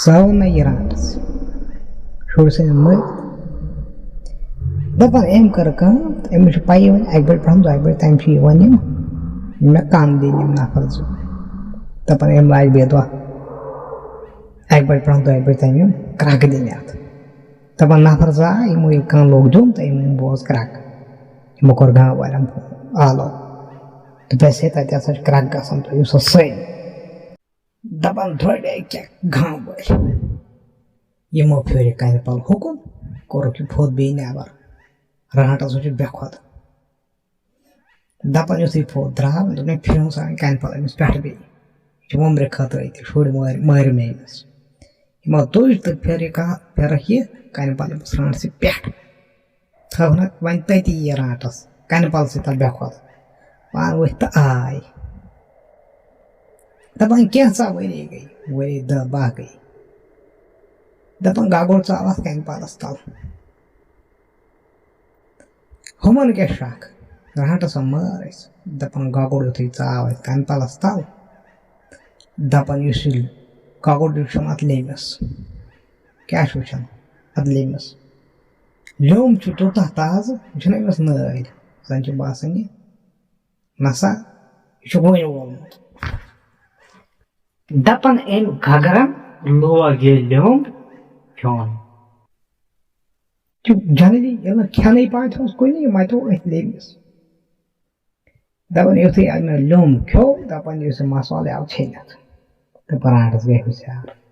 زاو نہ یہِ رانٛٹَس۔ شُرۍ سٲری مٲرِتھ۔ دَپان، أمۍ کٔر کٲم، تہٕ أمِس چھِ پَیی وۄنۍ اَکہِ بَجہِ پٮ۪ٹھ دۄیہِ بَجہِ تام چھِ یِوان یِم، مےٚ کَن دِنۍ یِم نَفر زٕ۔ دَپان، أمۍ لاج بیٚیہِ دۄہ اَکہِ بَجہِ پٮ۪ٹھ دۄیہِ بَجہِ تام یِم کرٛٮ۪کہٕ دِنہِ اَتھ۔ دَپان، نَفر زٕ آے، یِمو ییٚلہِ کَن لوگ دیُن، تہٕ یِمو بوز کرٛٮ۪کہٕ۔ یِمو کوٚر گام والٮ۪ن آلو۔ دوٚپُکھ، ہے، تَتہِ ہسا چھِ کرٛٮ۪کہٕ گژھان، تُہۍ یِیِو سا سٲری۔ دَپان، درٛٲے کیٛاہ گام وٲلۍ۔ یِمو پھیوٗر یہِ کَنہِ پَل حُکُم، کوٚرُکھ یہِ پھوٚت بیٚیہِ نٮ۪بر۔ رانٛٹَس وٕچھ بےٚ خۄد۔ دَپان، یُتھُے پھوٚت درٛاو، دوٚپُن، پھِرِو سا وۄنۍ کَنہِ پَل أمِس پٮ۪ٹھ بیٚیہِ۔ یہِ چھُ وُمرِ خٲطرٕ أتی، شُرۍ مٲرۍ، مٲرۍ مےٚ أمِس۔ یِمو تُج تہٕ پھِر یہِ کَ-، پھِرَکھ یہِ کَنہِ پَل أمِس رانٛٹَس پٮ۪ٹھ۔ تھٲونَکھ وۄنۍ تٔتی یہِ رانٛٹَس، کَنہِ پَل سۭتۍ تَتھ بےٚ خۄد۔ پانہٕ ؤتھۍ تہٕ آے۔ دَپان، کینٛژھا ؤری گٔے، ؤری دَہ باہ گٔے۔ دَپان، گَگُر ژاو اَتھ کَنہِ پَلَس تَل۔ ہُمَن کیٛاہ شَکھ؟ رانٛٹَس ہا مٲر أسۍ۔ دَپان، گَگُر یُتھُے ژاو اَتھ کَنہِ پَلَس تَل، دَپان، یُس یہِ گَگُر چھُ وٕچھان اَتھ لیٚمِس۔ کیٛاہ چھُ وٕچھان اَتھ لیٚمِس؟ لیوٚمب چھُ تیوٗتاہ تازٕ، یہِ چھُنہٕ أمِس نٲلۍ۔ زَن چھُ باسان یہِ، نہ سا، یہِ چھُ وُنہِ وولمُت۔ دَپان، أمۍ گَگرَن لوگ یہِ لیوٚمب کھیوٚن۔ چھُ جنگلی، ییٚلہِ نہٕ کھٮ۪نٕے پاتہِ اوس کُنہِ، یہِ مَتیو أتھۍ لیٚمبِس۔ دَپان، یُتھُے أمۍ لیوٚمب کھیوٚو، دَپان، یُس یہِ مصالہٕ آو ژھیٚنِتھ۔ تہٕ رانٛٹَس گٔے ہُشیار۔